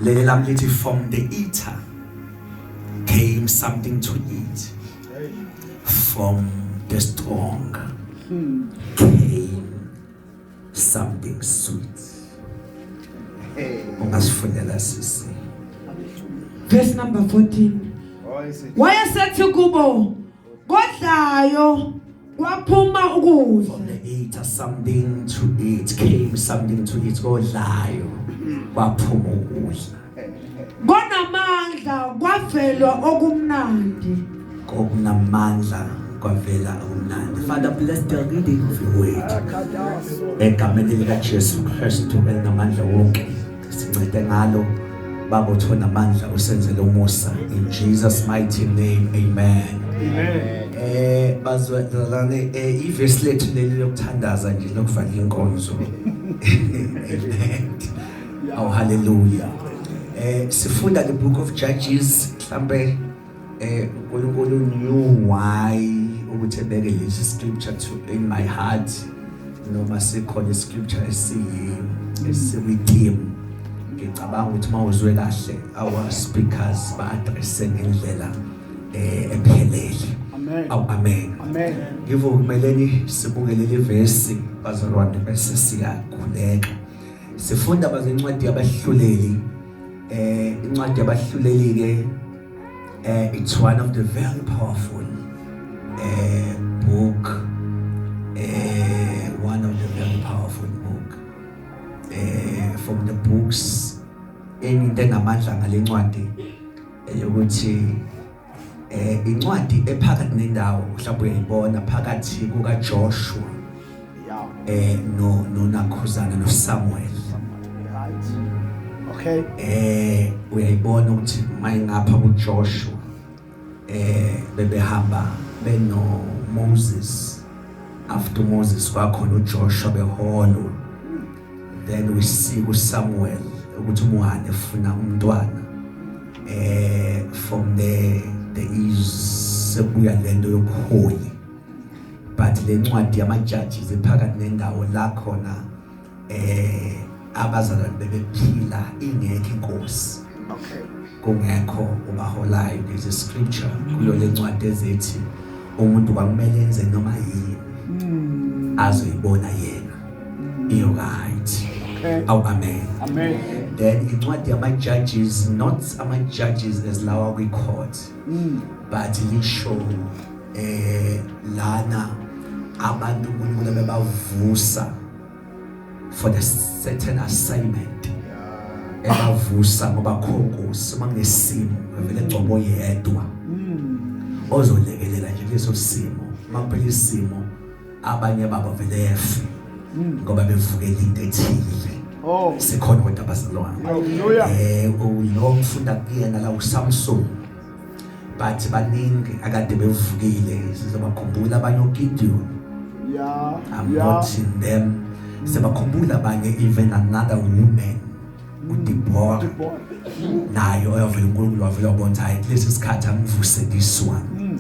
Leli lami lithi, "From the eater came something to eat, from the strong came something sweet." Ungasifundela, sisi? Verse number 14. Wayesethi kubo, kodlayo kwaphuma ukudla. From the eater something to eat came, something to eat. Kodlayo kwaphuma ukudla. Konamandla kwavelwa okumnandi. Kokunamandla kwavela okumnandi. Father, bless the reading of your word. Egameni lika Jesu Kristu elinamandla wonke, sincede ngalo, Baba, uthona amandla, usenzele umusa. In Jesus' mighty name, amen. Amen. Bazalwane, ivesi lethu leli lokuthandaza nje, lokuvala inkonzo. Amen. Oh, hallelujah. Sifunda the Book of Judges. Mhlambe uNkulunkulu knew why ukuthi ebeke lesi scripture to in my heart, noma sikhona scripture esiyi theme. Ngicabanga ukuthi mawuzwe kahle, our speakers ba address ngendlela ephelele. Amen. Aw, amen. Amen. Ngivumeleni sibuke leli verse, bazalwane, bese siyakhuleka. Sifunda baze incwadi yabahluleli. Incwadi yabahluleli ke, it's one of the very powerful book, one of the very powerful book from the books. Enye into enamandla ngalencwadi eyokuthi incwadi ephakathi nendawo, mhlawumbe uyayibona phakathi kuka Joshua no Nakhuzana no Samuel. Right. Okay. Uyayibona ukuthi mayingapha kuJoshua, bebehamba beno Moses. After Moses kwakhona uJoshua, beholwa. Then we see kuSamuel ukuthi umuhane efuna umntwana. From there, there is sebuya lento yobuholi, but le ncwadi yama judges ephakathi nendawo la khona abazalwane bebephila ingekho inkosi, kungekho ubaholayo. There's a scripture kulo lencwadi ezethi umuntu kwakumele enze noma yini azoyibona yena iyo right. Aw, amen. Amen. Then incwadi yama judges, not ama judges as lawa kwi court, but lisho lana abantu uNkulunkulu bebavusa for the certain assignment, ebavusa ngoba khonkosi uma kunesimo vele ngcobo yedwa ozolekelela nje kuleso simo. Makuphela isimo, abanye babo vele efe ngoba bevukela into ethile. Sikhona kodwa, abazalwane? Hallelujah. Lo ngifunda kuyena la uSamson, but baningi akade bevukile, sizobakhumbula abanye, uGideon. I'm not in them. Sebakhumbula abanye, even another woman, uDeborah. Deborah. Nayo oyavela uNkulunkulu wavela wabona ukuthi hayi, kulesi sikhathi angivuse this one.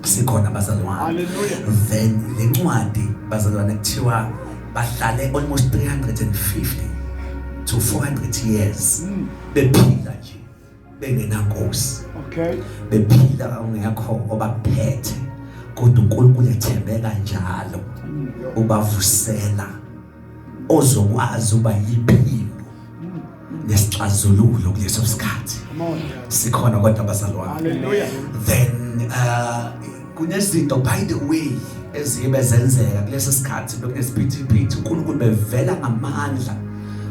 Sikhona, bazalwane? Hallelujah. Then le ncwadi, bazalwane, kuthiwa bahlale almost 350 to 400 years bephila nje bengenankosi, bephila ungekho obaphethe, kodwa uNkulunkulu ethembeka njalo, ubavusela ozokwazi uba yiphimbo nesixazululo kuleso sikhathi. Come on. Sikhona kodwa, bazalwane? Hallelujah. Then kunezinto, by the way, ezibe zenzeka kulesi sikhathi. Bekunesiphithiphithi, uNkulunkulu bevela ngamandla,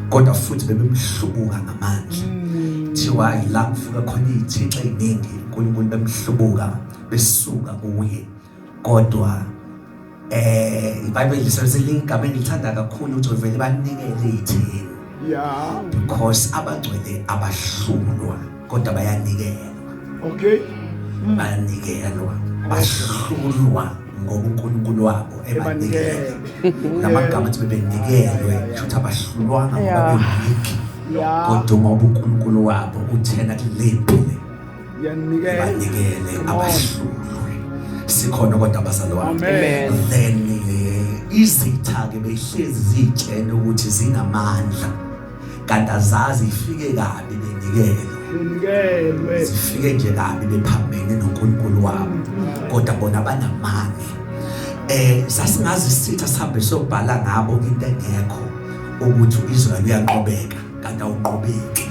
kodwa futhi bebemhlubuka ngamandla. Thiwa la kuvuka khona izithixo eziningi, uNkulunkulu bemhlubuka, besuka kuye. Kodwa iBhayibheli lisebenzisa igama engilithanda kakhulu ukuthi vele banikele ithini, because abangcwele abahlulwa, kodwa bayanikelwa. Bayanikelwa, bahlulwa ngoba uNkulunkulu wabo ebanikele. Lamagama athi bebenikelwe, kusho abahlulwanga ngoba be-weak, kodwa ngoba uNkulunkulu wabo uthena kulempi le Yanikela. banikele, Come on. abahlulwe. Sikhona kodwa, abazalwane? Amen. Then izitha ke behlezi zitshena ukuthi zinamandla, kanti azazi ifike kabi. Benikelwe. Sifike nje kabi bephambene noNkulunkulu wabo, kodwa bona banamandla. Sasingazi isitha sihambe siyobhala ngabo into engekho ukuthi uIsrael uyanqobeka kanti awunqobeki,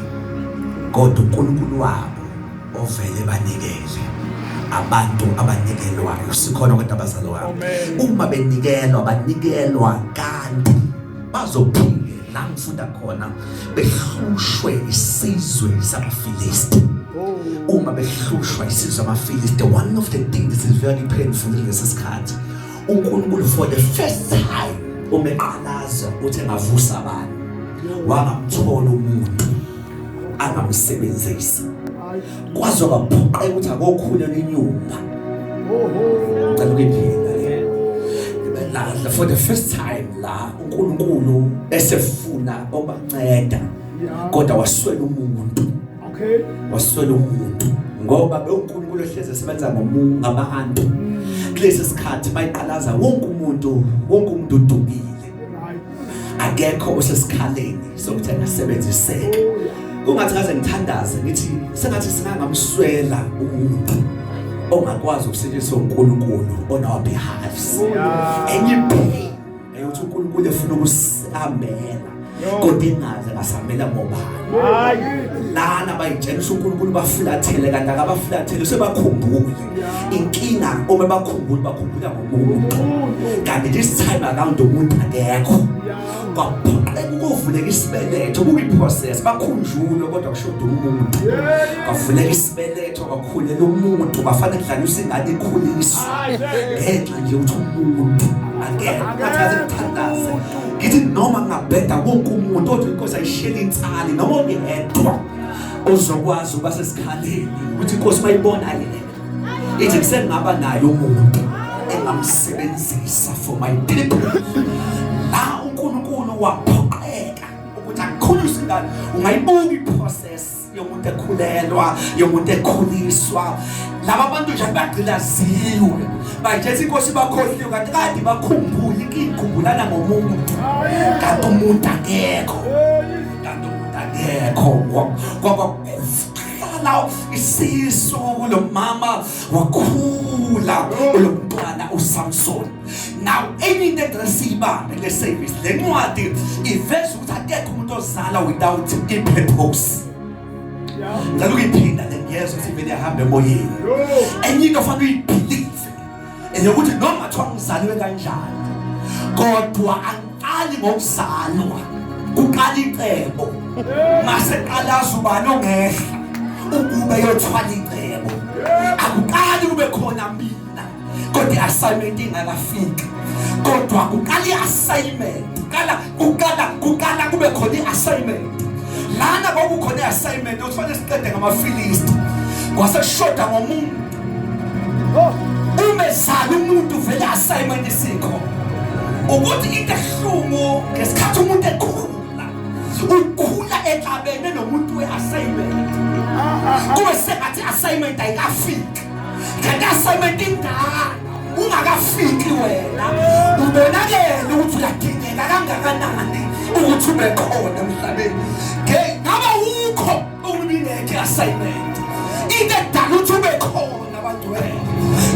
kodwa uNkulunkulu wabo ovele banikele abantu abanikelwayo. Sikhona kodwa abazalwane, uma benikelwa banikelwa kanti bazophinde la ngifunda khona behlushwe isizwe samaFilisti. Uma behlushwa isizwe samaFilisti, one of the things that is very painful kulesi sikhathi, uNkulunkulu for the first time uma eqalaza uthi engavusa abantu, wangamthola umuntu angamsebenzisa, kwaze kwaphoqeka ukuthi akokhulelwa inyumba. Ngicela ukuyiphinda le. For the first time la uNkulunkulu esefuna ukubanceda, kodwa waswela umuntu. Okay. Waswela umuntu ngoba bewuNkulunkulu ehleze esebenza ngabantu. Kulesi sikhathi bayiqalaza wonke umuntu udukile. Akekho osesikhaleni sokuthi angasebenziseka. Kungathi ngaze ngithandaze ngithi sengathi singangamswela umuntu ongakwazi ukusetshenziswa uNkulunkulu on our behalf. Enye pain eyothi uNkulunkulu efuna ukusihambela kodwa ingaze ngasihambela ngobani. Lana bayitshela uNkulunkulu bafulathele kanti akabafulathele, sebakhumbule. Inkinga uma bakhumbula bakhumbula ngomuntu, kanti this time around umuntu akekho. Kwaphoqeka ukuvuleka isibeletho, kuyi-process, bakhunjulwe kodwa kushoda umuntu. Kwavuleka isibeletho kwakhulela umuntu, kwafanele kudlaliswe ingane ikhuliswe ngenxa nje ukuthi umuntu akekho. Ngathi ngithandaze ngithi noma ngingabheda wonke umuntu, kodwa inkosi ayishiyele insali noma ongedwa ozokwazi ukuba sesikhaleni ukuthi inkosi mayibona yena ithi kusengaba naye umuntu engamsebenzisa for my people. La uNkulunkulu waphoqeka ukuthi akukhulise ingane. Ungayibuka iprocess yomuntu ekhulelwa, yomuntu ekhuliswa. Laba bantu nje bagqilaziwe, bajethi inkosi bakhohliwe kanti kade bakhumbula inkikhumbulana ngomuntu, kanti umuntu akekho, kanti umuntu akekho. Kwakuhlala isisu kulo mama, wakhula lo mntwana uSamson. Now enye into engasiyibambe kule service, le ncwadi iveza ukuthi akekho umuntu ozala without i-purpose. Ngicela ukuyiphinda le, ngiyezwa ukuthi ivele yahambe emoyeni. Enye into ofanele uyibelieve eyokuthi noma kuthiwa ngizaliwe kanjani, kodwa angiqali ngokuzalwa, kuqala icebo. Mase qalaza ubani ongehla ukube yothwala icebo. Akuqali kube khona mina, kodwa i-assignment ingakafiki. Kodwa kuqala i-assignment, kuqala kube khona i-assignment. Lana kwakukhona i-assignment okufanele siqede ngamaFilisti, kwase kushoda ngomuntu. Uma ezala umuntu vele i-assignment isikho. Ukuthi into ebuhlungu ngesikhathi umuntu ekhula, ukhula exabene nomuntu we-assignment, kube sengathi i-assignment ayikafiki, kanti i-assignment indala ungakafiki wena. Ubonakele ukuthi uyadingeka kangakanani ukuthi ube khona emhlabeni. Ngabe ukho ukubingekho i-assignment, into edala ukuthi ube khona abangcwele.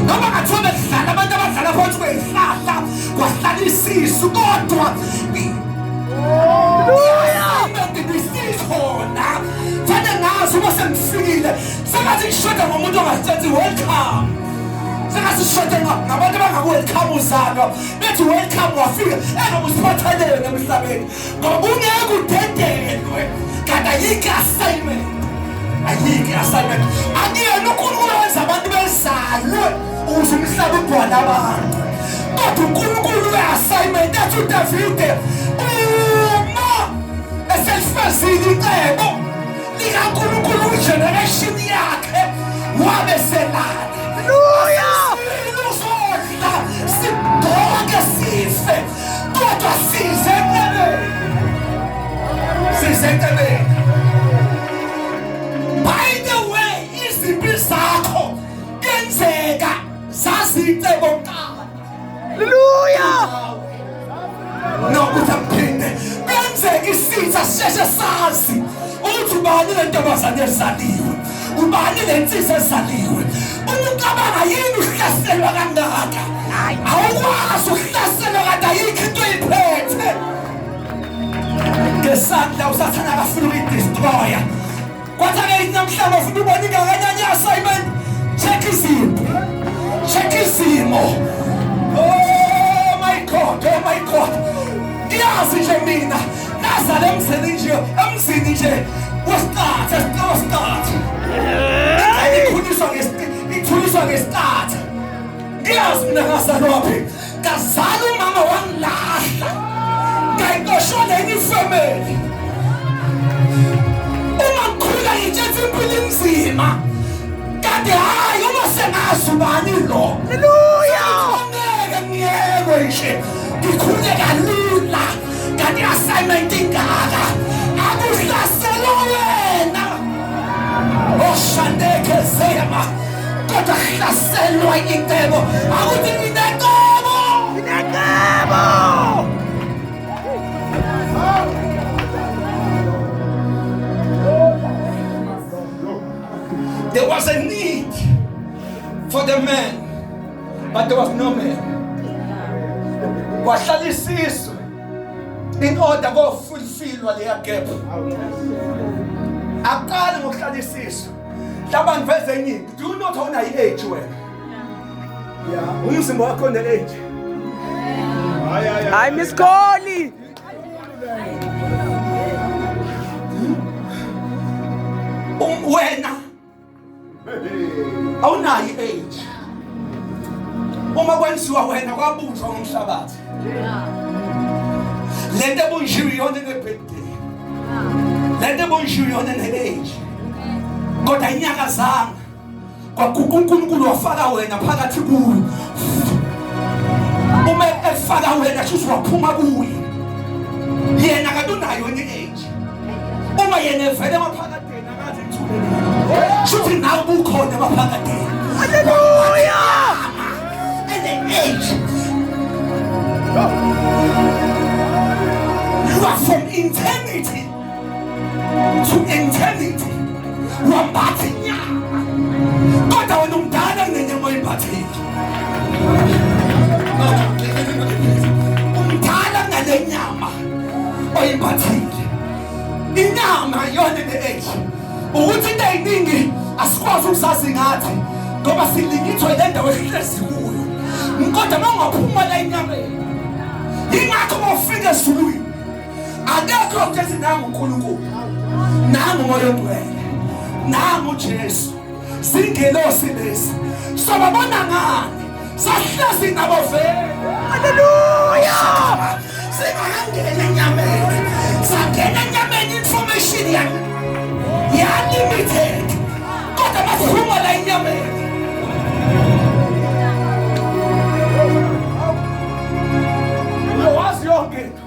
Noma ngathiwa bedlala abantu abadlala phansi kwezihlahla kwahlala isisu, kodwa i-assignment ibisikhona. Fanele ngazi uma sengifikile sengathi ngishoda ngomuntu ongasethi welcome, sengathi sishoda ngabantu abangaku-welcome uzalwa bethi welcome wafika engabe usiphathelele emhlabeni, ngoba kungeke udedelwe kanti ayikho i-assignment, ayikho i-assignment. Akuyena uNkulunkulu wenza abantu bezalwe ukuze umhlaba ugcwale abantu, kodwa uNkulunkulu we-assignment athi uDavide uma eselifezile icebo likaNkulunkulu kwigeneration yakhe wabe selala. Hallelujah! Uzodla sigqoke sife, kodwa size ecebeni, size ecebeni. By the way, izimpi zakho kenzeka zazicebo kuqala. Hallelujah! Nokuthi akuphinde kenzeka isitha sisheshe sazi ukuthi Uthi ubani le ntombazane ezaliwe? Ubani le nsizwa ezaliwe? Uma ucabanga yini uhlaselwa kangaka? Awukwazi ukuhlaselwa kanti ayikho into oyiphethe. Ngesandla usathana akafuna ukuyidestroya. Kwathi ake namhlanje ufuna ubona ingakanani assignment. Check izimo. Check izimo. Oh my God, oh my God. Ngiyazi nje mina ngazala emzini nje, emzini nje wesiqatha, esiqatha wesiqatha. Ikhuliswa ngesiqatha, ithuliswa ngesiqatha. Ngiyazi mina ngazalwa phi. Ngazala umama wangilahla. Ngayixoshwa nenye ifamily. Uma ngikhula ngitshethe impilo inzima. Kanti hayi uma sengazi ubani lo. Hallelujah. Ngeke ngiyekwe nje. Ngikhule kalula. Kanti assignment ingaka. Akuhlaselwa wena. Oshandeke zema. Kodwa hlaselwa icebo. Akuthi nginecebo. Nginecebo. There was a need for the man, but there was no man. Kwahlala isisu in order kofulfillwa leya gap. Aqale ngokuhlala isisu. Mhlawumbe ngiveze enye into. Do you not own age wena? Yeah. Umzimba wakho une age. Hayi hayi. Hayi Miss Kholi. Wena awunayo i-age. Uma kwenziwa wena kwabunjwa ngomhlabathi. Lento ebunjiwe iyona ene-birthday. Lento ebunjiwe iyona ene-age. Kodwa inyakazanga. Kwaguqa uNkulunkulu wafaka wena phakathi kuyo. Uma efaka wena shuthi waphuma kuye. Yena kanti unayo i-age. Uma yena evele emaphakadeni akaze ethule. Shuthi nawe ubukhona emaphakadeni. Hallelujah. Ene-age. You are from eternity to eternity. Wambatha inyama. Kodwa wena umdala kunenyama oyimbathile. Umdala kunale nyama oyimbathile. Inyama iyona ene-age. Ukuthi into eziningi asikwazi ukuzazi ngathi ngoba silingithwe le ndawo esihlezi kuyo. Kodwa uma ungaphuma la enyameni, yingakho uma ufika ezulwini akekho othi nangu uNkulunkulu, nangu uMoya oNgcwele, nangu uJesu. Singelosi lesi. Sobabona ngani? Sahlezi nabo vele. Hallelujah. Singangena enyameni. Sangena enyameni information ya ya limited. Kodwa masiphuma la enyameni. Uyawazi yonke into.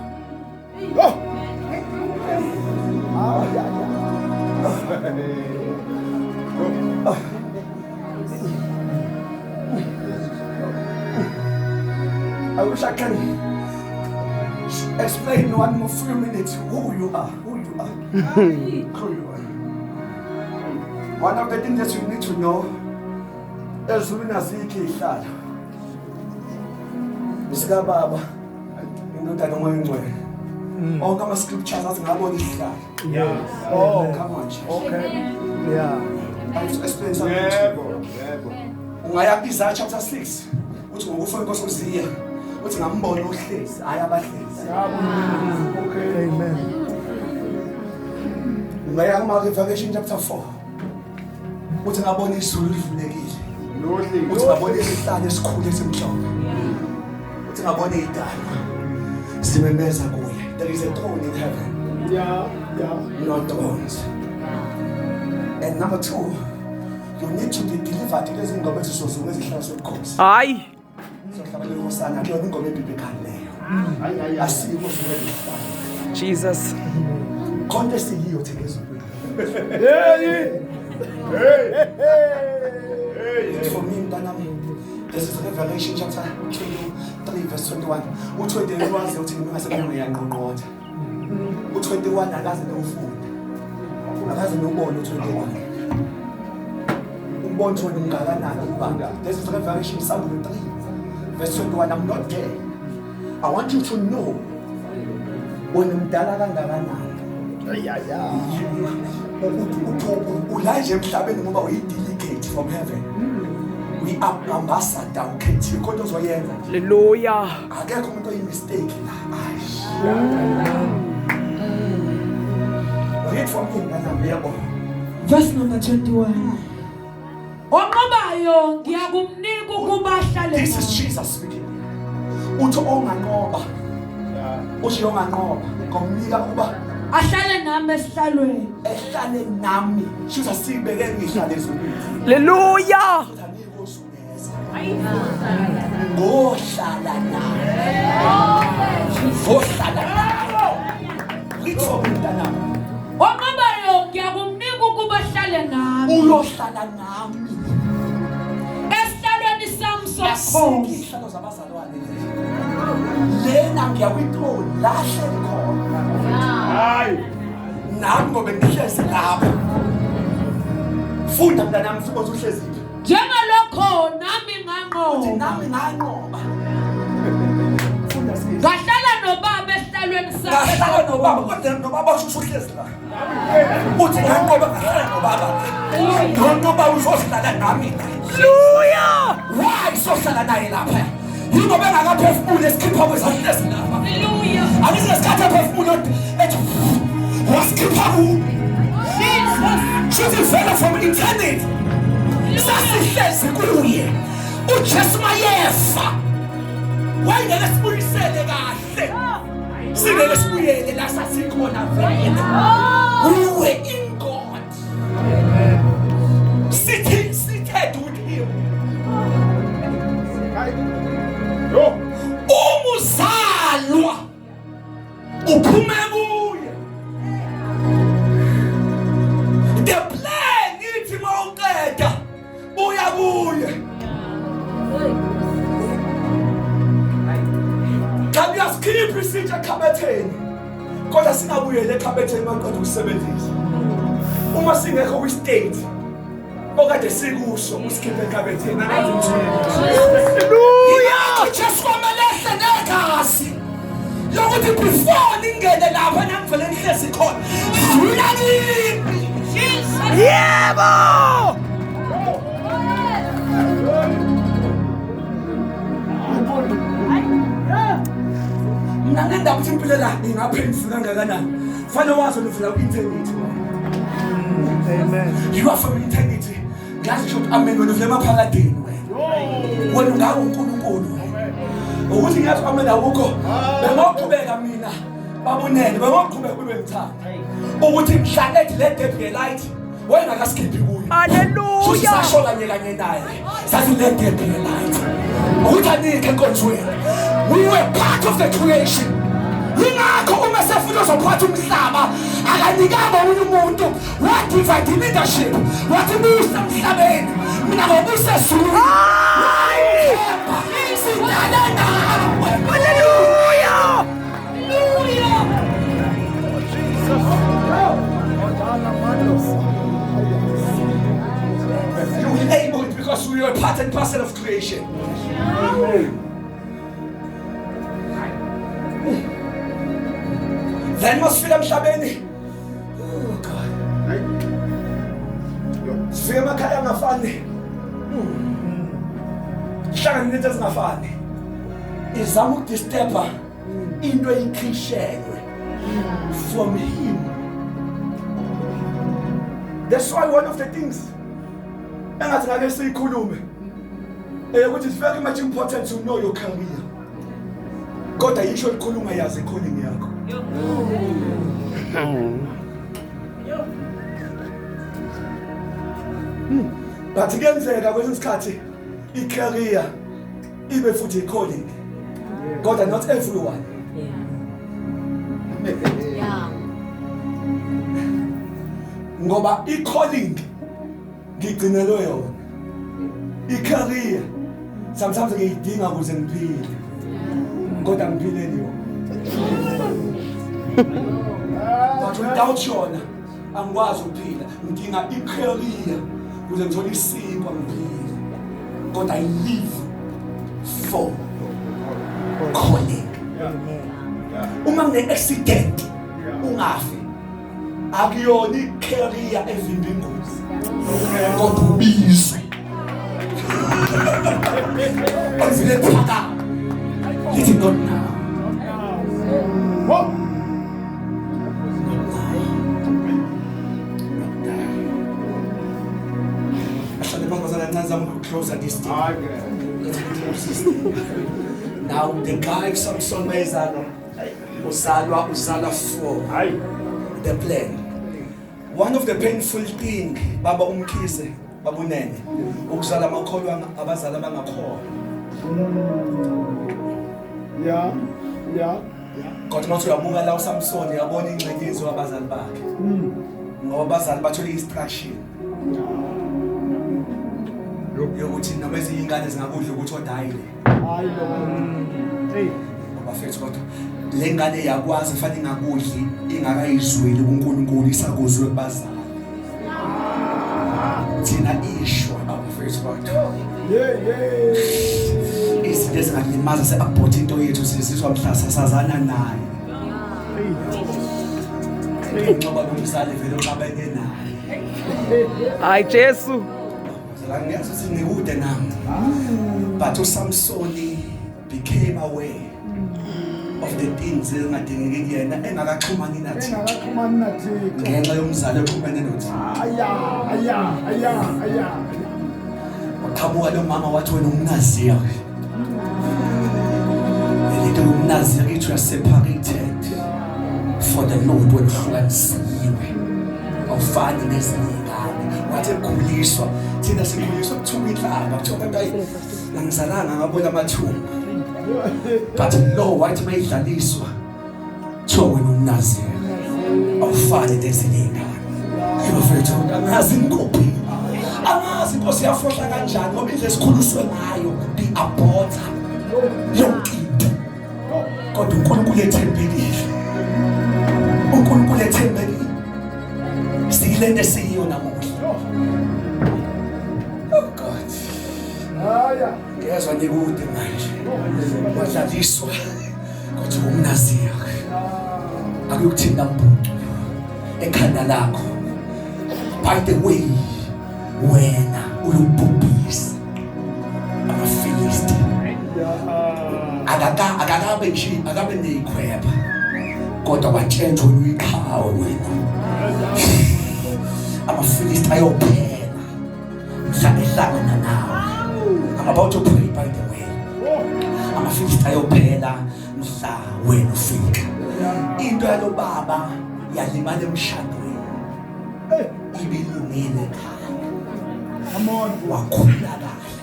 I wish I can explain one more few minutes who you are, who you are, who you are. One of the things that you need to know ezulwini azikho izihlalo. Isikababa indodana omoya ongcwele. Onke ama scriptures athi ngabona isihlalo. Yeah. Oh, come on. Jesus. Okay. Yeah. I have to explain something to you. Yebo, yebo. Ungaya ku-Isaiah chapter 6 uthi ngokufa inkosi uZiya uthi ngambona uhlezi hayi abahlezi. Okay. Amen. Ungaya kuma-Revelation chapter 4 uthi ngabona izulu livulekile. Uthi ngabona isihlalo esikhulu esimhlophe. Uthi ngabona idalwa simemeza kuye. There is a throne in heaven. Yeah, yeah. No thrones. And number 2, you need to be delivered kulezi ngoma ezizozungu ezihlala sobukhosi. Hayi. Sohlabela inkosana kuyona ingoma ebiblical leyo. Hayi hayi. Asikho suke Jesus. Khonto esiyiyo thina ezulwini. Hey. Hey. Hey. For me mntanami, this is Revelation chapter 23 verse 21. U21 wazi uthi mina ngasemnyango ngiyangqongqotha. U21 akaze nowufunda. Akaze nobone u21. Ubone ukuthi wena ungakanani ubanga. This is Revelation Sambulo 3 verse 21. I'm not there. I want you to know wena umdala kangakanani. Ula nje emhlabeni ngoba uyi-delegate from heaven. We are ambassador, ukhethiwe kodwa uzoyenza. Hallelujah. Akekho umuntu oyimistake la. Read from him mntanami, yebo. Verse number 21. Onqobayo ngiyakumnika ukuba ahlale This is nami. Jesus speaking. Uthi onganqoba. Uthi onganqoba ngomnika ukuba Ahlale nami esihlalweni. ehlale nami. Shuthi asibeke ngihlale ezulwini. Hallelujah. Uthi anikosungeza. Ngohlala nawe. Ngohlala nawe. Read for me mntanami. Onqobayo ngiyakumnika ukuba ahlale nami Uyohlala nami. esihlalweni sami Asikho sobukhosi. izihlalo zabazalwane lezi. Lena ngiya kwi-throne la hleli khona. Hayi. Nami ngobe ngihlezi lapho. Funda mntanami sibone uhlezi phi. Njengalokho nami Uthi nganqoba. nami nganqoba. Funda sisi. Ngahlala nobaba esihlalweni sami. Ngahlala nobaba kodwa nobaba usho uhlezi la. Uthi nganqoba ngahlala nobaba. Nganqoba uzohlala nami la. Hallelujah. Why sohlala naye lapha? Yingoba engakaphefumuli esikhipha kwezahlezi lapha. Hallelujah. Angithi ngesikhathi ephefumula ethi wasikhipha ku Jesus. shuthi vele from eternity sasihlezi kuye. uJesu mayefa wayengeke sibuyisele kahle, singeke sibuyele la sasikhona vele. We were in God, sitting seated with him. Yo. Uma uzalwa uphume kuye. The plan ithi mawuqeda buya kuye. Kanti uyasikhipha isitsha ekhabetheni kodwa singabuyele ekhabetheni maqeda ukusebenzisa. Uma singekho kwi-state okade sikuso, usikhiphe ekhabetheni. Angazi ukuthi Hallelujah. Jesu kwamele ehle negazi lokuthi before ningene lapha nangivele nihlezi khona, dlula kimi. Jesus. Yebo. Mina ngendaba ukuthi impilo la ingaphendisa kangakanani, fanele wazi wena uvela ku-eternity. Amen. You are from eternity. Ngazi ngisho ukuthi amen, wena uvela emaphakadeni wena. Wena ungawo uNkulunkulu wena. Ukuthi ngiyazi amen awukho. Bengoqhubeka mina babunene, bengoqhubeka kube ngithanda. Ukuthi mhla ethi le there be light, wayengakasikhiphi kuyo. Hallelujah. Sasho kanye kanye naye. Sathi let there be light. Ukuthi anikho enkonzweni. We were part of the creation. Yingakho uma sefuna uzophatha umhlaba akanikanga omunye umuntu, wa-divide leadership, wathi busa emhlabeni, mina ngobusa ezulwini. Hayi. Sidale nawe. Hallelujah. Hallelujah. You will able it because we were part and parcel of creation. Then masifika emhlabeni, oh God, sifika emakhaya angafani, hlangane nento ezingafani, izama ukudisturba into eyikhishelwe from him. That's why one of the things engathi ngake siyikhulume eyokuthi it's very much important to know your career, kodwa yisho likhuluma yazi calling yakho. But kuyenzeka kwesinye isikhathi i-career ibe futhi i-calling, kodwa not everyone. Ngoba i-calling ngigcinelwe yona, i-career sometimes ngiyidinga ukuze ngiphile, kodwa ngiphileni yona. But without yona Angikwazi ukuphila, ngidinga i-career ukuze ngithole isinkwa ngiphile. Kodwa I live for calling. Uma ngine-accident ungafi, akuyona i-career evimba ingozi, kodwa ubizwe oluvile phakama lithi not now. Whoa. Not now. Not now. Ahlale phansi bazalwane, ngizama uku-close this thing. Hayi ke. Let me close this thing. Now the guy Samson mayezalwa, uzalwa for Hayi. the plan. One of the painful thing, baba uMkhize, babunene, ukuzala amakholwa, abazali abangakholwa. Yeah. Kodwa mawuthi uyabuka la uSamson, uyabona ingxenye yenziwa abazali bakhe. Ngoba abazali bathole instruction yokuthi noma ezinye ingane zingakudla ukuthi odayile. Hayi lo. Hey. Bafethu, kodwa le ngane yakwazi fanele ingakudli ingakayizweli kuNkulunkulu, isakuzwe kubazali. Thina ishwa abafethu kodwa. Yeah. Izinto ezingakulimaza se-abort into yethu sizizwa mhla sasazana naye. Ngoba lo mzali vele uxabene naye. Hayi Jesu. La ngiyazi ukuthi ngikude nami. But uSamsoni became aware of the things ezingadingeki kuyena engakaxhumani nathi. Engakaxhumani naThixo. Ngenxa yomzali oxhumene noThixo. Aya, aya, aya, aya. Waqhamuka lo mama wathi wena umnaziri. Lento yomnaziri ithi you are separated for the Lord, wehlukanisiwe. Awufani nezinye ingane. Wathi ekhuliswa, thina sikhuliswa kuthiwa inhlaba, kuthiwa abantu ayi angizalanga ngabona amathumba. But lo wathi mayidlaliswa kuthiwa wena umnaziri. Awufani nezinye ingane. Yebo mfethu, angazi ngikuphi. Angazi inkosi yafohla kanjani ngoba indlela esikhuliswe ngayo bi-aborta yonke into. Kodwa uNkulunkulu ethembekile. uNkulunkulu ethembekile. Siyilento esiyiyo namuhla. Oh God. Aya. Ngiyezwa nikude manje. Wadlaliswa kodwa umnaziri. Akuyokuthinta mpucu ekhanda lakho. By the way, wena uyobhubhisa amaFilisti. Akakabe nje akabe neyikhweba. Kodwa watshentshwa uyiqhawe wena. AmaFilisti ayophela mhla ehlangana nawe. I'm about to pray, by the way. AmaFilisti ayophela mhla wena ufika. Into yalobaba yalimala emshadweni. Ibilungile ekhaya. Come on. Wakhula kahle.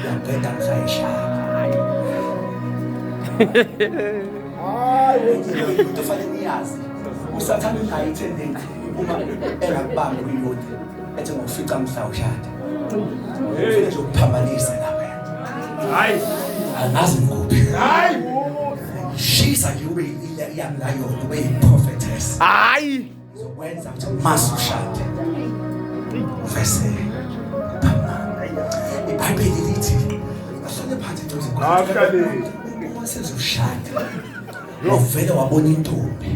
Yaqeda mhla eshada. Hayi. Into fanele niyazi. Usathane unayo i-tendency uma engakubambi kuyilodi ethi ngokufica mhla ushada. Ufike nje ukuphambanisa lapha. Hayi. Angazi ngikuphi. Hayi. Shisa nje ube iyamlayona ube yi-prophetess. Hayi. Izokwenza ukuthi mase ushade uvese kuphambana. IBhayibheli lithi ahlale phansi eduze Ahlale. Uma sezoshada wavele wabona intombi.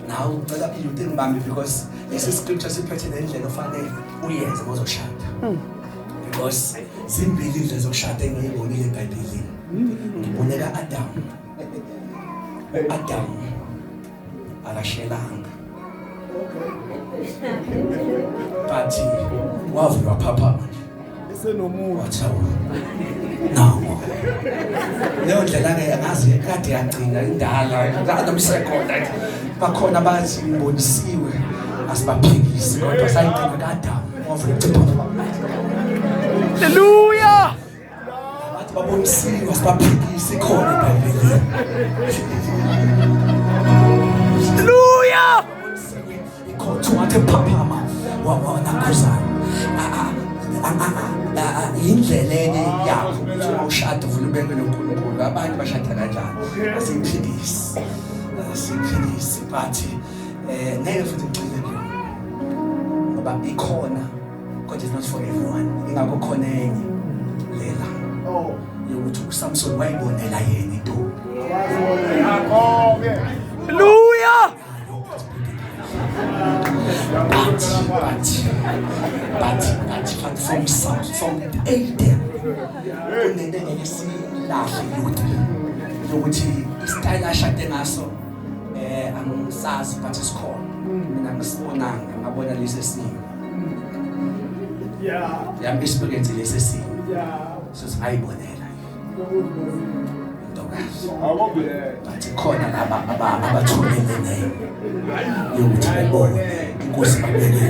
Nawe ucela into engibambe because lesi scripture siphethe nendlela ofanele uyenze ngozoshada. Because zimbili indlela zokushada engiyibonile eBhayibhelini. Ngibone ka-Adam. Adam akashelanga. But wavula waphaphama nje. Esenomuntu. Wathi awu nawo. Leyo ndlela ke angazi kade yagcina indala noma isekhona. Bakhona bathi ngibonisiwe, asibaphikisi, kodwa sayigcina kaAdam wavula ucipha. Hallelujah. Bathi babonisiwe, asibaphikisi, ikhona eBhayibhelini. Hallelujah. Ikhona wathi phaphama wanakhuzana. Indlela enye yakho ukuthi uma ushada uvula ubeke noNkulunkulu. Abanye bashada kanjani? Asiyiphikisi, asiyiphikisi, but ngeke futhi ngigxile kuyona. Ngoba ikhona, kodwa it's not for everyone. Ingakho khona enye lela yokuthi uSamson wayibonela yena intombi. Hallelujah. But from Adam kunento engeke silahle youth yokuthi istyle ashade ngaso angisazi, but isikhona, mina ngisibonanga, ngabona lesi esinye. Yami experience lesi esinye. So singayibonela intokazi, but khona laba abathumele nayo yokuthi bebone inkosi, babeke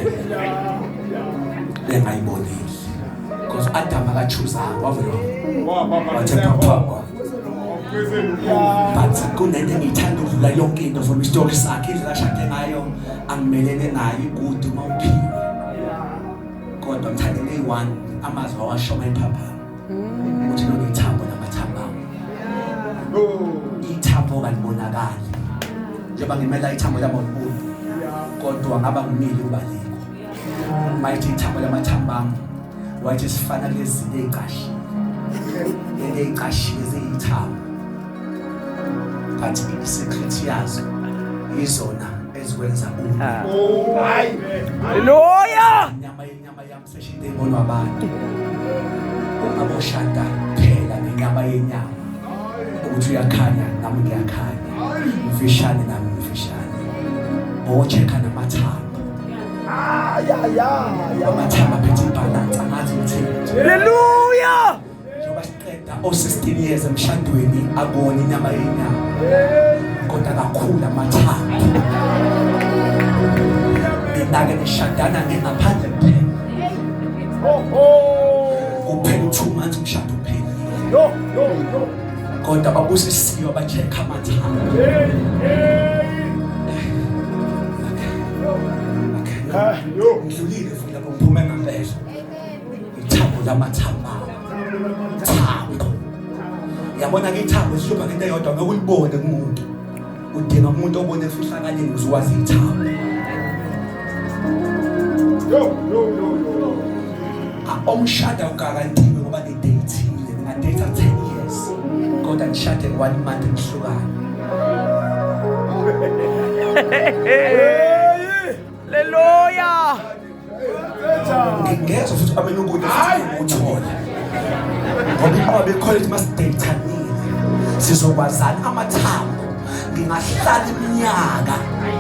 bengayibonile, because Adam akachoosanga, wavela wathe phapha. But kunento engiyithanda ukudlula yonke into from isitori sakhe, indlela ashade ngayo, angimelene nayo, ikude uma uphiwe, kodwa ngithanda into eyi-one, amazwi awasho mayiphaphama ukuthi lona ithambo namathambo ami. Ithambo kalibonakali, njengoba ngimela ithambo lami olubuni, kodwa ngaba ngimile ukuba likho. Mayithi ithambo lamathambo ami, wathi sifana kulezi zinto ey'cashile, lento ey'cashile ziyithambo, but i-secret yazo yizona ezikwenza umuntu. Hallelujah. Inyama yenyama yami seshinto ebonwa abantu. Ungaboshada phela ngenyama yenyama ukuthi uyakhanya, nami ngiyakhanya, mfishane nami mfishane, o-check-a namathambo. Amathambo aphethe ibhalansi, angazi ngithini. Hallelujah. Njengoba siqeda o-16 years emshadweni, akona inyama yenyama, kodwa kakhulu amathambo. Nina-ke nishadana ngengaphandle kuphela, kuphela u-2 months umshado uphelile, kodwa babusisiwe aba-check-a amathambo. Okay, ngidlulile futhi lapho, ngiphume ngampela. Ithambo lamathambo, thambo, yabona ke, ithambo lihlupha ngento eyodwa, ngeke ulibone kumuntu, udinga umuntu obone efihlakaleni ukuze ukwazi ithambo. Omshada ugarantiwe ngoba ni-date-ile, ninga-date 10 years, kodwa nishade one month nihlukane. Hallelujah. Ngingezwa futhi amele ukude futhi uthole, ngoba inqobe ikhona ukuthi masi-date-anile sizokwazana amathambo. Ngingahlala iminyaka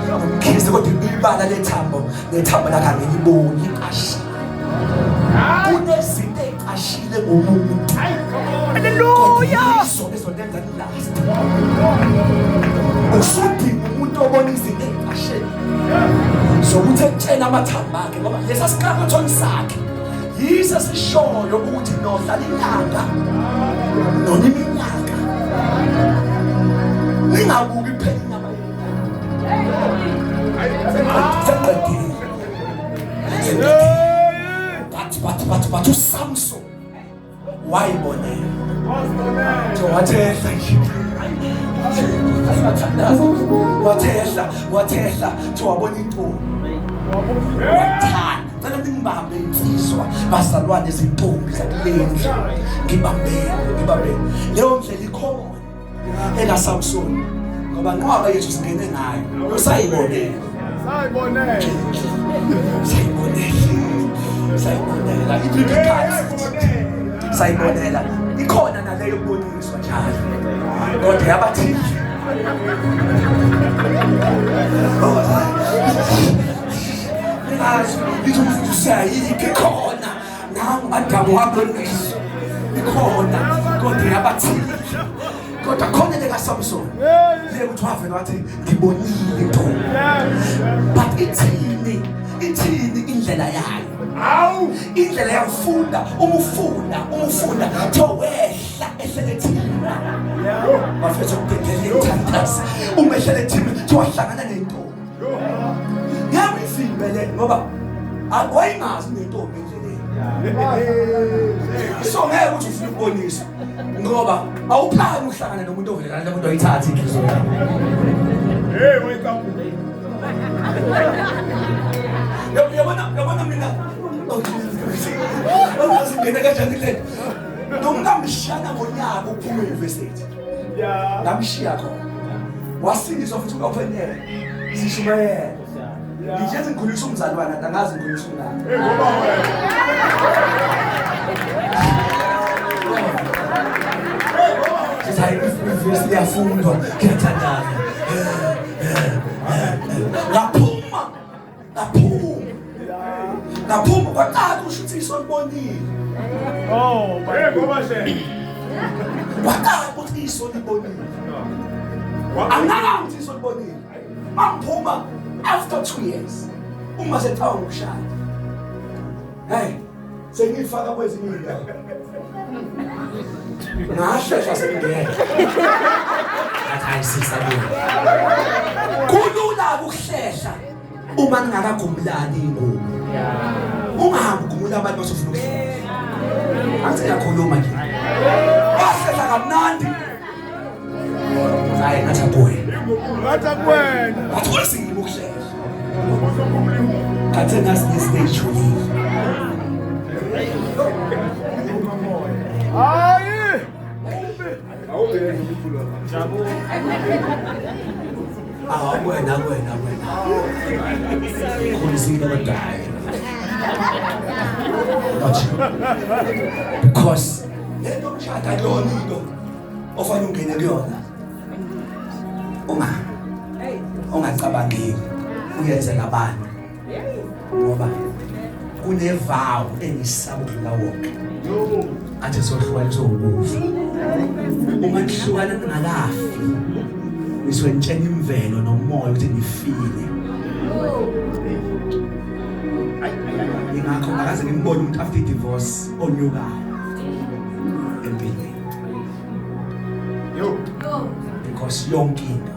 nomkhize, kodwa ibala lethambo nethambo lakhe angiliboni, liqashile. Kunezinto ey'qashile ngomuntu. Hallelujah. Kodwa ezonenza ni-last, usudinga umuntu obona izinto ey'qashile zokuthi ekutshela amathambo akhe, ngoba lesa sikarathoni sakhe yiso esishoyo ukuthi nodlala inyanga noma iminyaka, ningabuki kuphela inyama yenyama. Seqedile. But uSamson wayibonela. So wathehla nje, wathehla, wathehla, thi wabona intombi, wathanda. Cela ukuthi ngibambe insizwa, bazalwane, izintombi zakule ndlu, ngibambeni, ngibambeni. Leyo ndlela ikhona ekaSamson, ngoba nqwaba yethu singene ngayo, usayibonela. Sayibonela. Sayibonela, sayibonela i-biblical, sayibonela. Ikhona naleyo kuboniswa njalo, kodwa yabathile. Ningazi lithi ukuthi usiyayiphi ikhona nangu Adamu waboniswa, ikhona kodwa yabathile. Kodwa khona lekaSamson le ukuthi wavela wathi ngibonile intombi, but ithini, ithini indlela yayo? Hawu. Indlela yakufunda, uma ufunda, uma ufunda, kuthiwa wehla ehlele thina, bafethu, ukudedela ithandazi. Uma ehlele thina, kuthiwa hlangana nentombi. Ngeke uyivimbe le, ngoba wayingazi nentombi endleleni, so ngeke ukuthi ufune ukuboniswa, ngoba awuphani uhlangane nomuntu ovelelana nomuntu oyithatha inhliziyo yakho. Hey, wake up. Uyabona, Yabona mina. Oh Jesus Christ. Angazi ngene kanjani kule. Nomkamshana ngonyaka uphuma e-university. Yeah. Ngamshiya khona. Wasindiswa futhi open air. Sishumayela. Ngithi ngikhulisa umzalwane angazi ngikhulisa umngane. Hey ngoba wena. Sithi hayi ivesi liyafundwa kuyathandaza. Ngaphuma. Ngaphuma. Ngaphuma kwaqala usho ukuthi iso libonile. Oh, hey ngoba she. Kwaqala ukuthi iso libonile. Angaka ukuthi iso libonile. Mangiphuma after 2 years. Uma sethawa ukushada. Hey, sengifaka kwezinye indawo. Ngashesha sengingena. Ngathi hayi sisabona. Kulula ukuhlehla uma ningakagumulani ingubo. Ungahambi ugumula abantu basofuna ukuhlehla. Angithi ngiyakhuluma nje. Wahlehla kamnandi. Hayi ngathi akuwe. Ngathi akuwena. Ngathi kunzima ukuhlehla. Uzogumula ingubo. Ngathi nasi stage ulile. Hayi. Ah, wena wena wena. Khulisa kodwa hayi. Not you. Because lento mshada yona into ofanele ungene kuyona. Unga ungacabangeli uyenzela abantu. Ngoba kunevow engisaba ukudlula wonke. Athi sohlukaniswa ukufa. Uma nihlukana ningakafi. Nisuke nitshena imvelo nomoya ukuthi nifile. Ingakho akaze ngimbone umuntu after divorce onyukayo empilweni. Yo. Because yonke into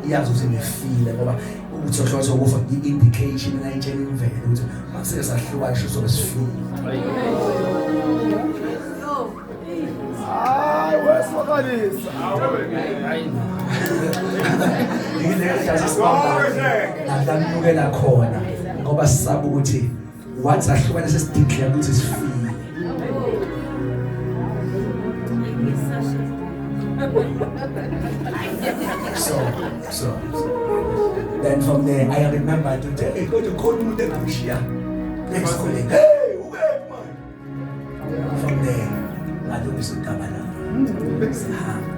iyazi ukuthi nifile ngoba ukuthi sohlukaniswa ukufa i-indication enayitshena imvelo ukuthi masike sahluka sho sobe sifile. Hayi weswakalisa. Nalamukela khona ngoba sisaba ukuthi once ahlukane sesideclare ukuthi sifile. So then from there I remember to tell hey kodwa khona umuntu engamshiya next colleague. Hey ukephi manje? From there ngalungisa udaba lami. Sihamba.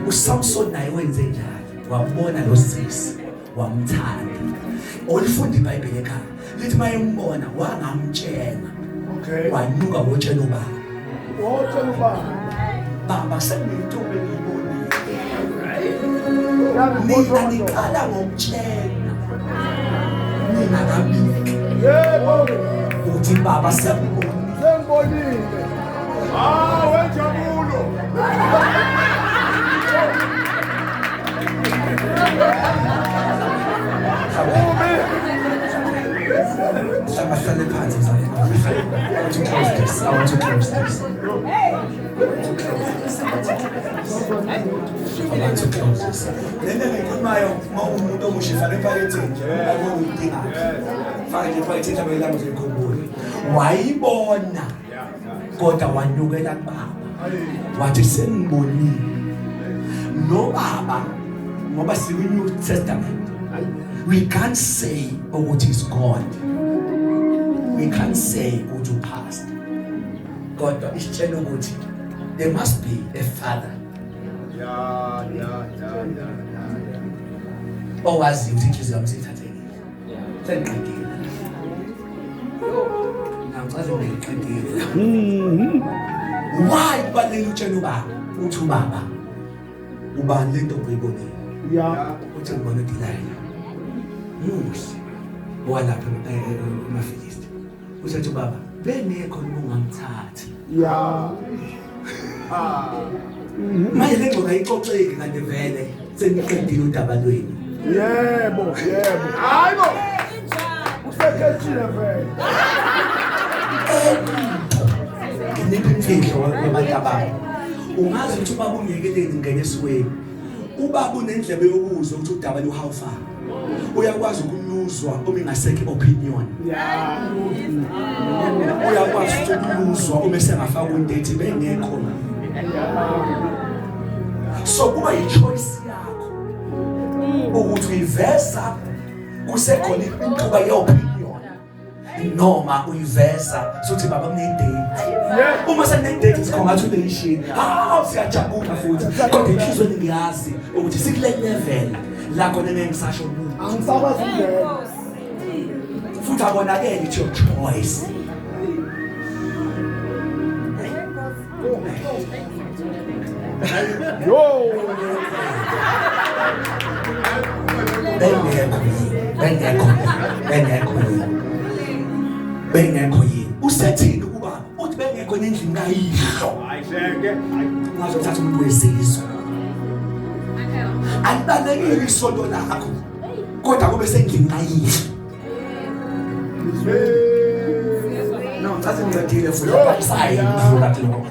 uSamson naye wenze njalo. Wabona lo sisi wamthanda. Olifunda iBhayibheli ekhaya lithi mayembona wangamtshela. Okay. Wanyuka wotshela ubaba. Wotshela ubaba. Baba senginentombi engiyibonile. Nina niqala ngokutshela. Ningakabiki. Yebo. Uthi baba sengibonile. Sengibonile. Ah, wenjabulo. Hlale phansi mzalwane. I want to close this. I want to close this. I want to close this. Lento engikhulumayo uma umuntu omusha ifake ephaketheni nje, ayibona uyidinga. Fake nje ephaketheni mhlawumbe ilanga uzoyikhumbula. Wayibona kodwa wanyukela kubaba. Wathi sengibonile. No baba ngoba sikwi New Testament. We can't say ukuthi is God. We can't say ukuthi upastor. Kodwa isitshela ukuthi there must be a father. Yeah, yeah, yeah, yeah, yeah. Owazi ukuthi inhliziyo yami seyithathekile. Sengiqedile. Ngicaze ngiqedile. Why kubalulekile utshela ubaba uthi ubaba ubani le ntombi oyibonile? Yeah. Uthi ngibona uDelilah. Muhle. Walapha emaFilisti. Uthi ubaba bengekho noma ungamthathi. Yeah. Ah. Manje le ngxoxo ayixoxeki kanti vele seniqedile udaba lwenu. Yebo, yebo. Hayibo. Usekhethile vele. Nginika imfihlo wabantu abami. Ungazi ukuthi ubaba ungiyekeleni ngene esiweni. Ubaba unendlebe yokuzwa ukuthi udaba lu how far. Uyakwazi ukulula ukuluzwa uma ingasekho opinion. Uyakwazi futhi ukuluzwa uma esengafaka undate bengekho. So kuba yi-choice yakho ukuthi uyiveza kusekhona intuba ye-opinion noma uyiveza sothi baba kune-date. Uma sekune-date, congratulation, hawu, siyajabula futhi, kodwa enhliziyweni ngiyazi ukuthi sikule level la khona ngeke ngisasho lutho. Angisakwazi ukungena. Futhi abonakele, it's your choice. Yo. Bengekho yini? Bengekho yini? Bengekho yini? Bengekho yini? Usethini ukuba uthi bengekho nendlini kayihlo? Hayi shenge. Ungazothatha umuntu wezizwe. Alibalekile isonto lakho, kodwa kube sendlini kayihlo. No, ngithathe, ngiqedile futhi, angisayi ngidlula kulokho,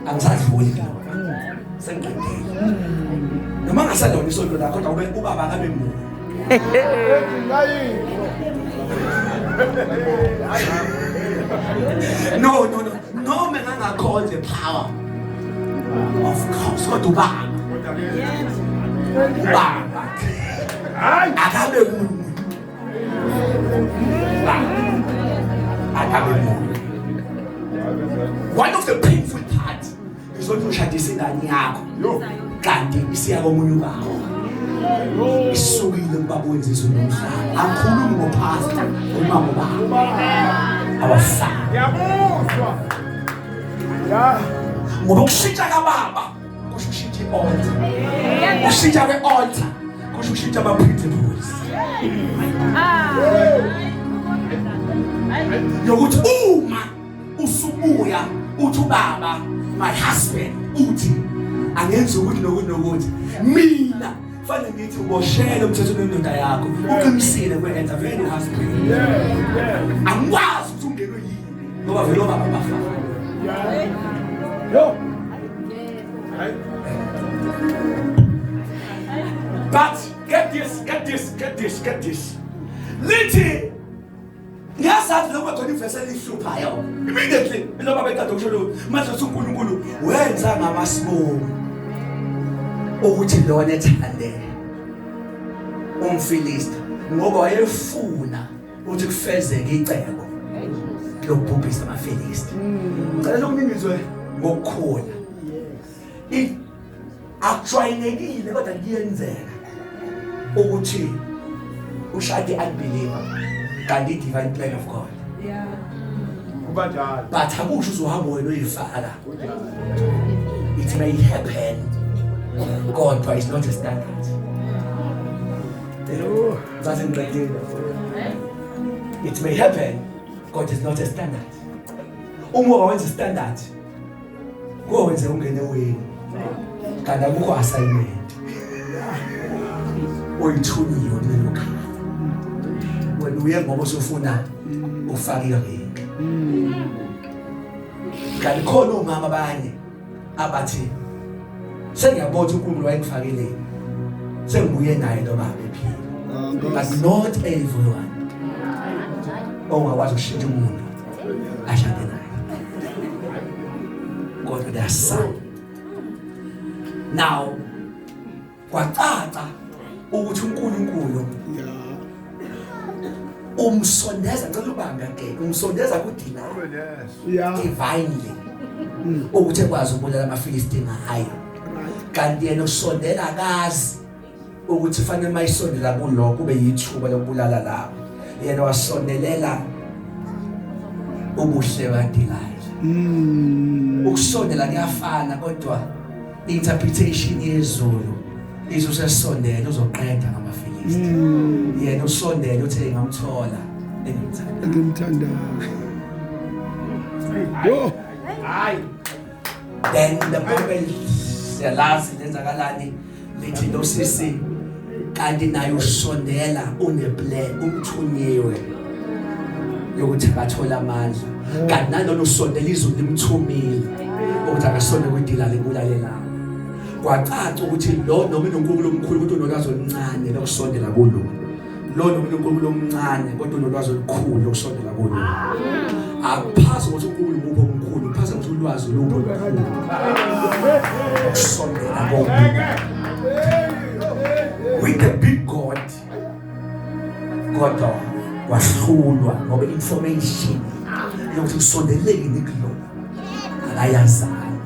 angisadluli kulokho, sengiqedile. Noma ngasalona isonto lakho, kodwa kube ubaba akabe munye. Endlini kayihlo. No, noma engangakhonza power of course, kodwa ubaba, ubaba Hayi. akabe munye, ubaba akabe munye. One of the painful parts is ukuthi ushadisa ingane yakho Yo. kanti isiya komunye ubaba, isukile kubaba wenza izulu nomhlaba. Angikhulumi ngopastor, umama, ubaba abafana. Ngiyakuzwa. Ya. Ngoba ukushintsha kababa kusho ushintsha i-altar, ukushintsha kwe-altar kusho ushintsha ama-principles yokuthi uma usubuya uthi ubaba, my husband, uthi angenza ukuthi nokuthi nokuthi, mina fanele ngithi uboshele umthetho nendoda yakho, uqinisile kwe-enter vele uhusband. Angikwazi ukuthi ungenwe yini ngoba vele obaba bafana. Yo. Hayi. But get this, get this, get this, get this. Lithi ngiyazathi noma khona ivesi elihluphayo immediately noma bekade kusho lo manje uthi uNkulunkulu wenza ngamasibomu ukuthi lona ethande umFilisti ngoba wayefuna ukuthi kufezeke icebo lokubhubhisa amaFilisti. Ngicela ukuningizwe ngokukhula. Akujwayelekile kodwa kuyenzeka ukuthi ushade unbeliever kanti i-divine plan of God. Kuba njalo. But akusho uzohamba wena uyifaka. It may happen, kodwa it's not a standard. Ngathi ngiqedile. It may happen, kodwa it's not a standard. Uma wawenza standard, kowenze ungene weni kanti akukho assignment oyithunyiwe kulelo khaya. Wena uye ngoba usufuna ufake iring, kanti khona omama abanye abathi sengiyabona ukuthi uNkulunkulu wayengifakele, sengibuye naye lo baba ephila. But not everyone ongakwazi ukushintsha umuntu ashade naye, kodwa there are some. Now kwacaca ukuthi uNkulunkulu umsondeza, ngicela ubambe again, umsondeza kuDelila divinely ukuthi ekwazi ukubulala amaFilistini ngayo, kanti yena usondela akazi ukuthi fanele mayisondela kulo kube yithuba lokubulala labo. Yena wasondelela ubuhle baDelila. Ukusondela kuyafana, kodwa interpretation yezulu izusesondela uzoqeda ngamaFilisti. Yena usondela uthe ngamthola engimthanda. Engimthandayo. Yo. Hayi. Then the Bible, siyalazi lenzakalani, lithi lo sisi kanti naye usondela uneplan, umthunyiwe yokuthi akathola amandla, kanti nalona usondela izulu limthumile ukuthi akasonde kwiDelila libulale. Kwacaca ukuthi lo noma inonkulunkulu omkhulu ukuthi unolwazi oluncane lokusondela kulo. Lo noNkulunkulu omncane kodwa unolwazi olukhulu lokusondela kulo. Akuphasi ukuthi uNkulunkulu muphi omkhulu, kuphasa ukuthi ulwazi luphi olukhulu. Ukusondela komuntu. With the big God kodwa wahlulwa ngoba information yokuthi usondeleni kulo akayazani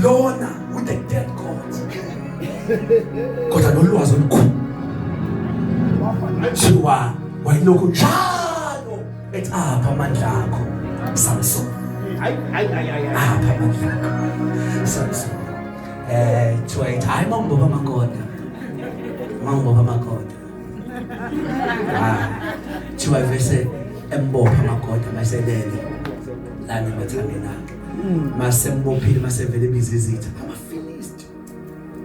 lona with the dead God kodwa nolwazi olukhulu thiwa wayelokhu njalo ethi apha amandla akho Samson, Hayi hayi hayi hayi. apha amandla akho Samson. Thiwa ethi hayi, mawungibopha amagoda, mawungibopha amagoda. Ah, thiwa vese embopha amagoda maselele lana emathangeni akhe, masembophile, masevele ibiza izitha, amaFilisti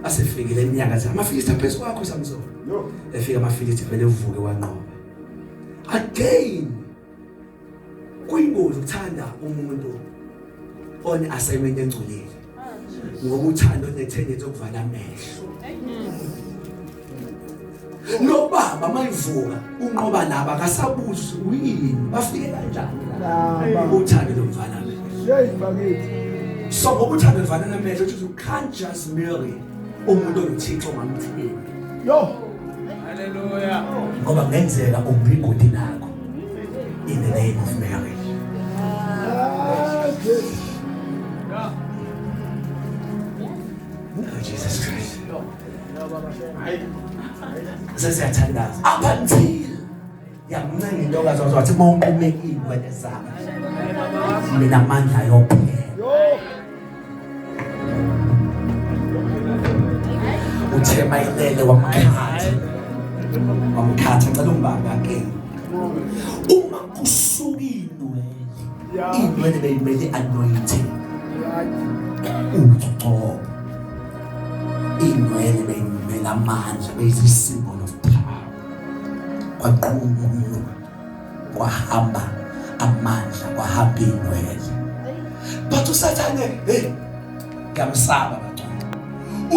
asefikile eminyaka, athi amaFilisti aphezu kwakho Samson. Yo. Efika amaFilisti, vele evuke, wanqoba again. Kuyingozi ukuthanda umuntu one assignment engcolile, ngoba uthando ne-tendency yokuvala amehlo. Lo baba mayivuka unqoba laba, akasabuzi uyini, bafike kanjani Laba. Uthando lokuvala amehlo. Hey bakithi. So ngoba uthando luvala amehlo, you can't just marry umuntu onoThixo ongamthembi. Yo. Hallelujah. Ngoba kungenzeka umbi igodi lakho in the name of marriage. Ah, Jesu. Oh Jesus Christ. Hayi. Sesiyathandaza up until yamncenga intokazi, wathi wathi uma unqumekile wena zami, mina amandla ayophela. Yo. Uthe mayilele wamkhatha, wamkhatha. Cela ungibambe ke. Uma kusuka inwele, inwele beyimele anointing, ugcobo. Inwele beyimele amandla, beyiyi-symbol of power. Kwaqunqwa, kwahamba amandla, kwahamba inwele. But uSathane, hey, ngiyamsaba bantwana,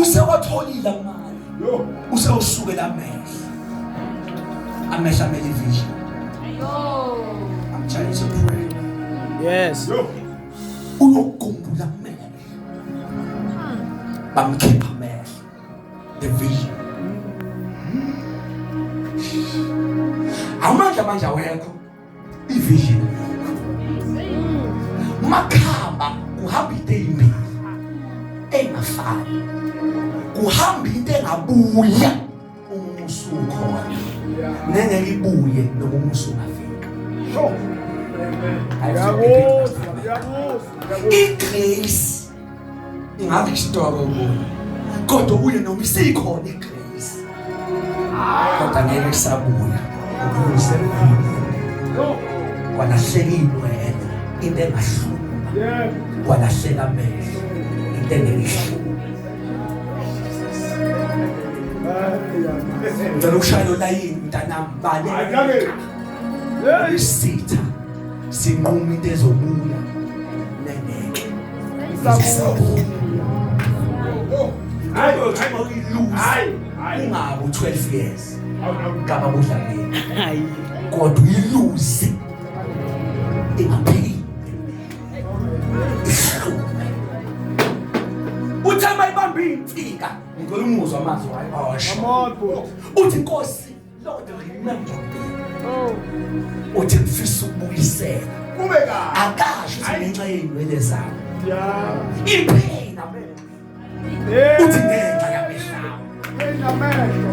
usewatholile amandla. Yo. Usewusukela amehlo, amehlo amele ivision. I'm trying to pray. Yes. Yo. Uyokugumbula amehlo, bamkhipha amehlo, the vision. Amandla manje awekho, ivision makhamba. Kuhamba into eyimbili engafani, kuhamba into engabuya uma usukhona, nengeke ibuye noma uma usungafika. Sure. I have to repeat Ngiyakuzwa, my statement. ngiyakuzwa, ngiyakuzwa. Igrace ingabe isitoko kuyo, kodwa uye noma isikhona igrace, kodwa ngeke kusabuya ukuze Yo. kwalahleka inwele, into engahluma. Yebo. Kwalahleka amehlo, into engeke ihlume. Hayi ya. Ngicela ukushaya lo layini, mntanami. Hayi Baleka. ngeke. Hey. Isitha sinquma into ezobuya nengeke isabuya. Hayi. Hayi, uyiluze. Hayi. Hayi. Ungabi u12 years Awu. gama kudlamini, Hayi. kodwa uyiluze ingapheli, ihlume. Uthe mayibambe insika, ngicela umuzwa amazwi wayo osho. Come on, boy. Uthi, "Nkosi, Lord, remember me." Uthi, "Ngifisa ukubuyisela." Kube kahle. Akasho ukuthi ngenxa yey'nwele zami. Ya. Iphina amehlo. Hey. Uthi ngenxa yamehlo. Hey namehlo.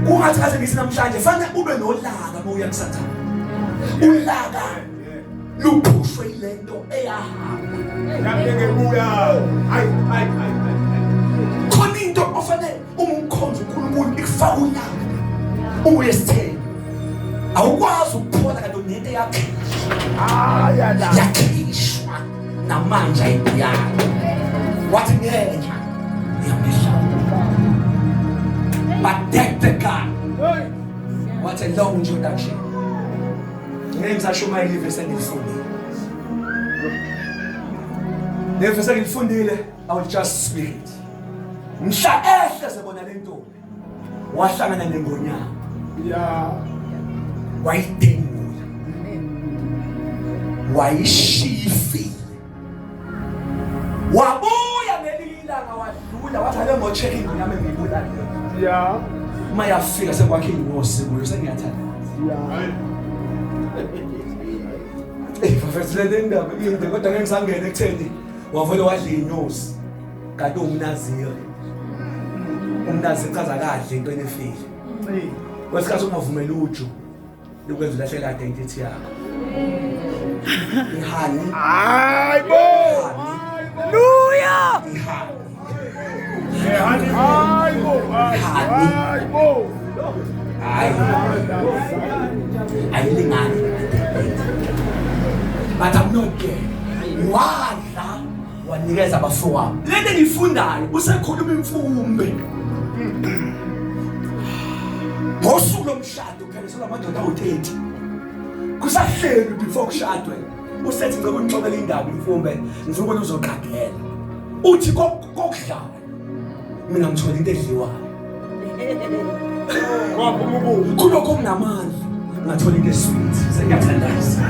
Kungathi kaze ngithi namhlanje fanele ube nolaka uma uya kuSathane. Ulaka luphushwe ilento eyahamba. Ngeke buya. Hayi hayi hayi. Khona into ofanele uma umkhonza uNkulunkulu ikufaka ulaka. Uma uyesithemba awukwazi ukuphola kanti unento eyakhishwa. Hayi la. Yakhishwa namanje ayibuyanga. Wathi ngenxa yamehlo. But that the guy. Hey. What a long introduction. Ngeke ngisashumayela ivesi engilifundile. Le vesi engilifundile, I will just speak it. Mhla ehle sebona le ntombi, wahlangana nengonyama. Ya. Wayidengula, wayishifile, wabuya ngelinye ilanga, wadlula, wathi ake ngo-check ingonyama engiyibulale. Uma yafika sekwakhe inyosi kuyo, sengiyathanda. Eyi bafethu, le ndaba inde, kodwa ngeke ngisangene ekutheni wavele wadla inyosi kanti uwumnaziri. Umnaziri chaza kadle into enefile. Kwesikhathi ungavumeli uju lukwenza ulahleka identity yakho. I-honey. Hayibo. Hallelujah. I-honey. Hayibo. Hayibo. Hayi, ayilingani, but I'm not there. Wadla, wanikeza abafowabo. Lento engiyifundayo, usekhuluma imfumbe ngosuku lomshado, kukhanyisela amadoda awu-30 kusahleli before kushadwe. Usethi, "Ngicela unixoxele indaba imfumbe, ngifuna ukubona uzoqagela." Uthi, "Kokudlayo mina ngithola into edliwayo." Kwaphuma ukudla. Kulokho okunamandla ngathola into e-sweet. Sengiyathandaza,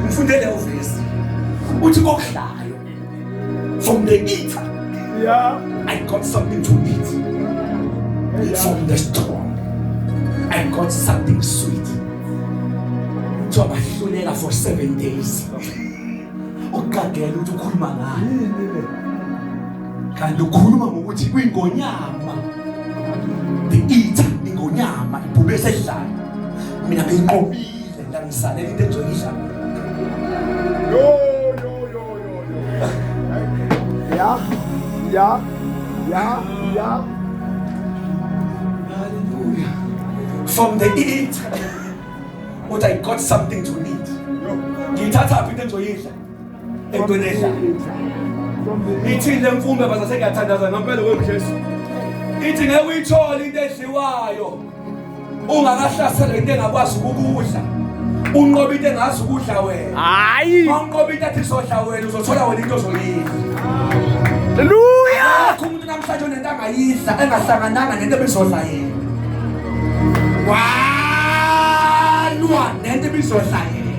ngifunde leyo vesi. Uthi kokudlayo, from the eater I got something to eat. From the strong I got something sweet. Kuthiwa bahluleka for 7 days ukuqagela ukuthi ukhuluma ngani. Yini le? Kanti ukhuluma ngokuthi kwingonyama, the eater, ingonyama, ibhubesi edlayo, mina beyinqobile, langisalela into engizoyidla. Yo yo yo yo yo. Ya. Ya. Ya. Ya. Hallelujah. From the eater, what I got something to eat. Yo. Ngiyithatha phi into engizoyidla? Entweni edlayo. From the Ithi le mfumbe baza, sengiyathandaza ngempela weJesu. Ithi ngeke uyithole into edliwayo ungakahlaselwa into engakwazi ukukudla. Unqoba into engazi ukudla wena. Hayi. Unqoba into athi izodla wena, uzothola wena into ozoyidla. Hallelujah. Akho umuntu namhlanje onento angayidla engahlangananga nento ebizodla yena. Walwa nento ebizodla yena.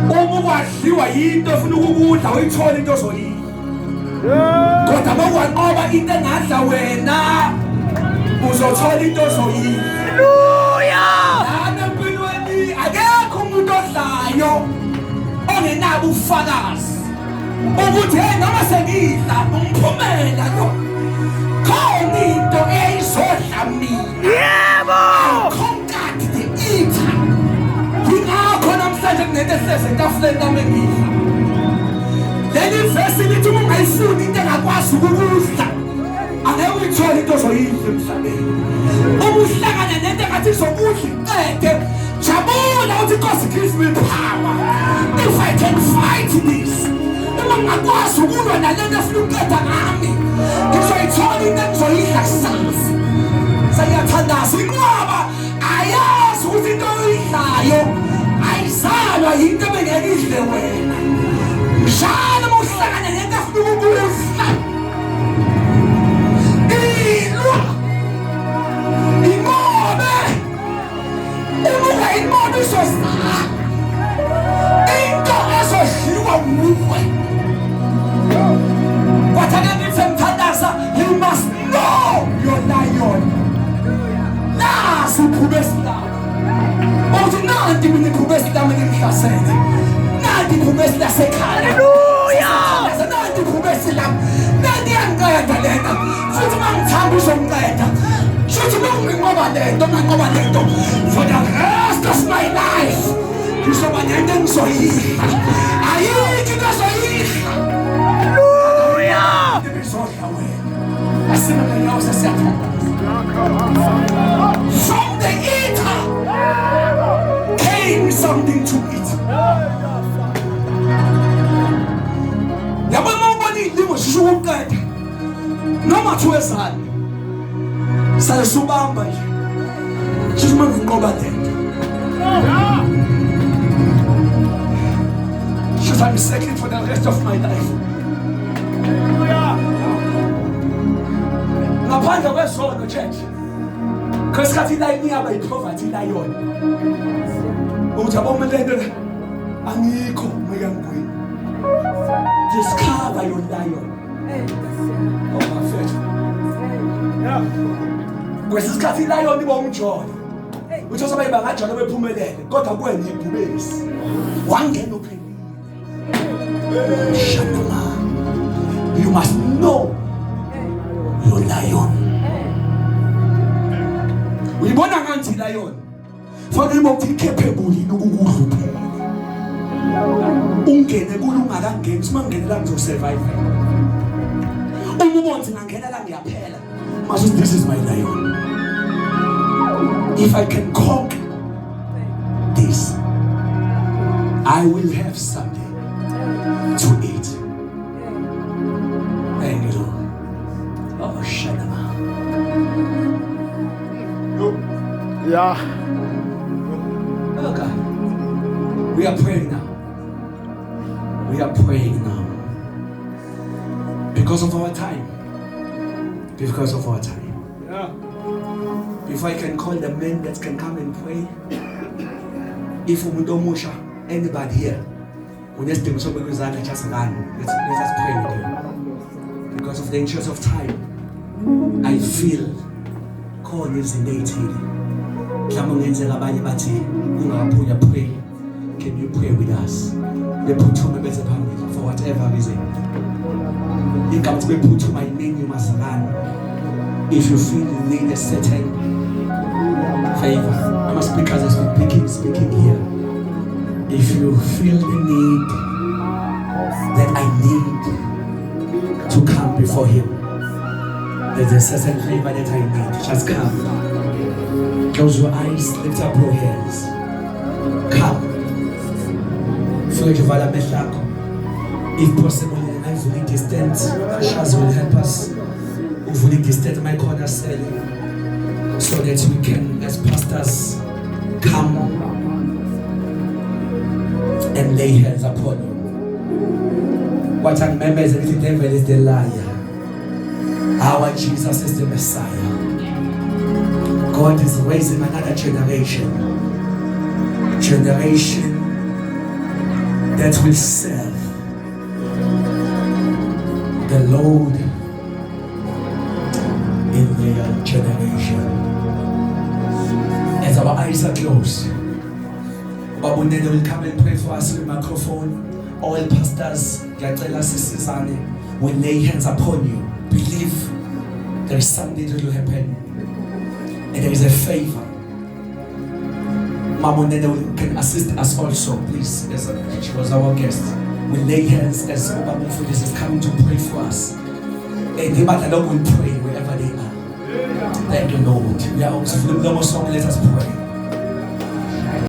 Uma ukwadliwa yinto efuna ukukudla, uyithola into ozoyidla. Kodwa uma wanqoba into engadla wena, uzothola into ozoyidla. Hallelujah. Lana empilweni akekho umuntu odlayo ongenabo ubufakazi ukuthi, hey, noma sengidla, umphumela lo, khona into eyizodla mina. Yebo. Conquered the eater. Yingakho namhlanje kunento ehlezi etafuleni lami engidla. Leli vesi lithi uma ungayifuni into engakwazi ukukudla, angeke uyithole into ozoyidla emhlabeni. Uma uhlangana nento engathi izokudla iqede, jabula uthi, "Nkosi, give me power. If I can fight this, uma ngingakwazi ukulwa nalento efuna ukuqeda ngami, ngizoyithola into engizoyidla kusasa." Sengiyathandaza, inqwaba ayazi ukuthi into oyidlayo ayizalwa yinto ebengeke idle wena. Njalo uma uhlangana nento efuna ukukudla, ilwa, inqobe. Uma ungayinqobi, izozala into ezodliwa nguwe. Kwathi ake ngithi emthandaza, you must know your lion. Nazi ibhubesi lakho, uthi, "Nanti mina ibhubesi lami lingihlasele, nanti ibhubesi lasekhaya." Hallelujah. "Nanti ibhubesi lami, nanti iyangiqeda lena, futhi uma ngithanda uzongiqeda. Futhi uma nginqoba lento, nginqoba lento, for the rest of my life ngizoba nento engizoyidla. Ayikho into ezoyidla." Hallelujah. Ibizodla wena. Asime ngenyawo, sesiyathandaza. From the eater came something to eat. Yabona, uma ubona iy'limo zisho ukuqeda, noma thiwa ezani, sale subamba nje, shuthi uma nginqoba lento, shuthi I'm settling for the rest of my life. Ngaphandle kwezono, church, Kwesikhathi ilayini iyaba yi-poverty lion. Uthi yabo mina lento le angikho ngiyangwini. Discover your lion. Oh mafethu. Kwesikhathi ilion iba umjolo. Uthi osabayi bangajola bephumelele kodwa kuwena ibhubesi. Wangena uphelile. Shanama. You must know your lion. Uyibona kanti lion. Fanele ukuthi capable yini ukukudla uphele. Ungene kulo ungakangeni, uma ngene la ngizosurvive. Uma ubona ukuthi ngangena la ngiyaphela. Mase this is my lion. If I can conquer this, I will have something to eat. Thank you, Lord. Oh, Shanama. Yeah. Oh God. We are praying now. We are praying now. Because of our time. Because of our time. Yeah. Before I can call the men that can come and pray, if umuntu omusha, anybody here, unesidingo sokubeka izandla, just run. Let us pray with you. Because of the interest of time, I feel khona izinto ey'thile. Mhlawumbe kungenzeka abanye bathi ungakaphunya pray. Can you pray with us? Bephuthume beze phambili for whatever reason. Igama ukuthi bephuthuma, I mean you must run. If you feel you need a certain favor. Ama speakers has been speaking here. If you feel the need that I need to come before him, there's a certain favor that I need. Just come. Close your eyes, lift up your hands. Come. Fike nje vala amehlo akho. If possible, ayivule distance. Ushers will help us. Uvule distance mayikhona sele. So that we can, as pastors, come and lay hands upon you. What angimemeze ngithi devil is the liar. Our Jesus is the Messiah. God is raising another generation. Generation that will serve the Lord in their generation. As our eyes are closed, Babu Nene will come and pray for us with microphone. All pastors, ngiyacela sisizane, will lay hands upon you. Believe there is something that will happen. And there is a favor. Mama Nene can assist us also, please, as she was our guest. We lay hands as Ubaba Mfundisi is coming to pray for us. And ibandla lonke will pray wherever they are. Thank you, Lord. We are also, let us pray.